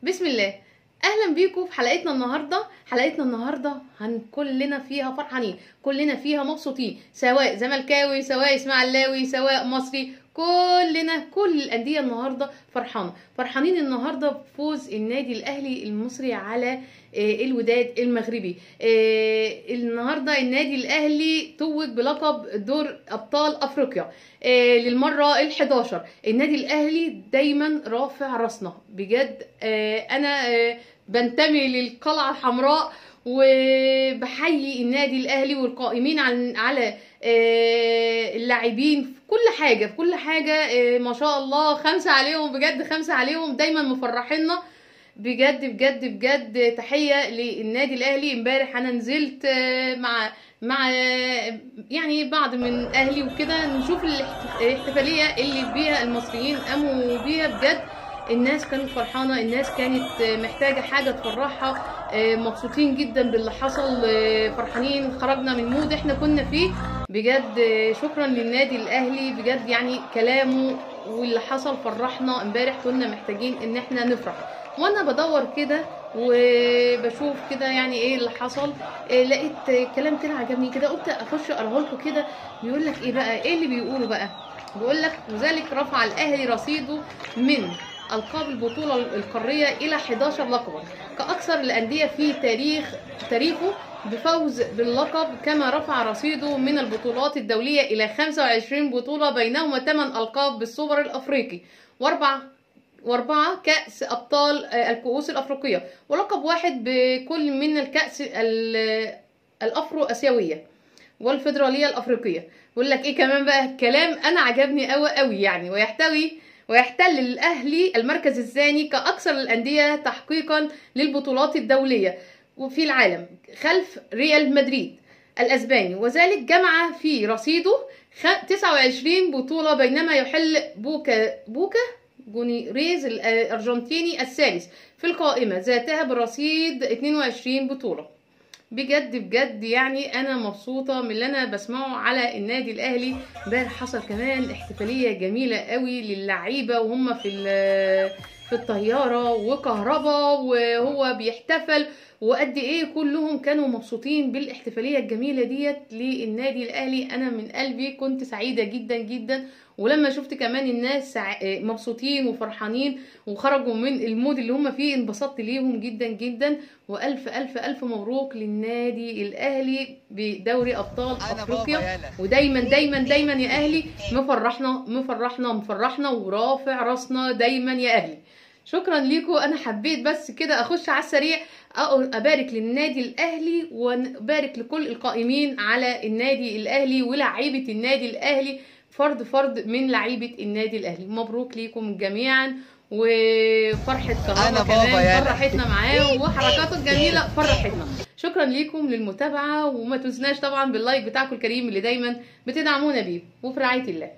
بسم الله. اهلا بيكم في حلقتنا النهارده. حلقتنا النهارده كلنا فيها فرحانين، كلنا فيها مبسوطين، سواء زملكاوي سواء اسماعيلاوي سواء مصري، كلنا كل الاندية النهارده فرحانة، فرحانين النهارده بفوز النادي الاهلي المصري على الوداد المغربي. النهارده النادي الاهلي توج بلقب دور ابطال افريقيا للمرة ال11. النادي الاهلي دايما رافع راسنا بجد. انا بنتمي للقلعه الحمراء وبحيي النادي الاهلي والقائمين على اللاعبين في كل حاجة، في كل حاجة ما شاء الله، خمسة عليهم بجد، خمسة عليهم، دايما مفرحينا بجد بجد بجد. تحية للنادي الاهلي. امبارح انا نزلت مع يعني بعض من اهلي وكده نشوف الاحتفالية اللي بيها المصريين قاموا بيها. بجد الناس كانت فرحانة، الناس كانت محتاجه حاجة تفرحها، مبسوطين جدا باللي حصل، فرحانين، خرجنا من mood احنا كنا فيه بجد. شكرا للنادي الاهلي بجد، يعني كلامه واللي حصل فرحنا امبارح، كنا محتاجين ان احنا نفرح. وانا بدور كده وبشوف كده يعني ايه اللي حصل، لقيت كلام كده عجبني كده، قلت اخش اقراه لكم كده. بيقول لك ايه بقى، ايه اللي بيقوله بقى؟ بيقول لك وذلك رفع الاهلي رصيده من ألقاب البطولة القارية إلى 11 لقبا كأكثر الأندية في تاريخه بفوز باللقب، كما رفع رصيده من البطولات الدولية إلى 25 بطولة، بينهما 8 ألقاب بالسوبر الأفريقي وأربعة كأس أبطال الكؤوس الأفريقية، ولقب واحد بكل من الكأس الأفرو آسيوية والفيدرالية الأفريقية. بيقول لك إيه كمان بقى، كلام أنا عجبني أوي أوي يعني. ويحتل الأهلي المركز الثاني كأكثر الأندية تحقيقا للبطولات الدولية وفي العالم خلف ريال مدريد الأسباني، وذلك جمع في رصيده 29 بطولة، بينما يحل بوكا جونيريز الأرجنتيني الثالث في القائمة ذاتها برصيد 22 بطولة. بجد بجد يعني انا مبسوطة من اللي انا بسمعه على النادي الاهلي. امبارح حصل كمان احتفالية جميلة قوي للعيبة وهم في الطيارة، وكهربا وهو بيحتفل، وقد ايه كلهم كانوا مبسوطين بالاحتفاليه الجميلة ديت للنادي الاهلي. انا من قلبي كنت سعيدة جدا جدا، ولما شفت كمان الناس مبسوطين وفرحانين وخرجوا من ال mood اللي هم فيه انبسطت ليهم جدا جدا. والف الف الف مبروك للنادي الاهلي بدوري ابطال افريقيا. ودايما دايما دايما يا اهلي مفرحنا مفرحنا مفرحنا ورافع راسنا دايما يا اهلي. شكرا ليكم. انا حبيت بس كده اخش على السريع ابارك للنادي الاهلي وابارك لكل القائمين على النادي الاهلي ولاعيبه النادي الاهلي، فرد فرد من لعيبة النادي الاهلي. مبروك ليكم جميعا، وفرحه كهربا كمان فرحتنا معاه وحركاته الجميلة فرحتنا. شكرا ليكم للمتابعة، وما تنسناش طبعا باللايك بتاعكم الكريم اللي دايما بتدعمونا بيه. وفي رعاية الله.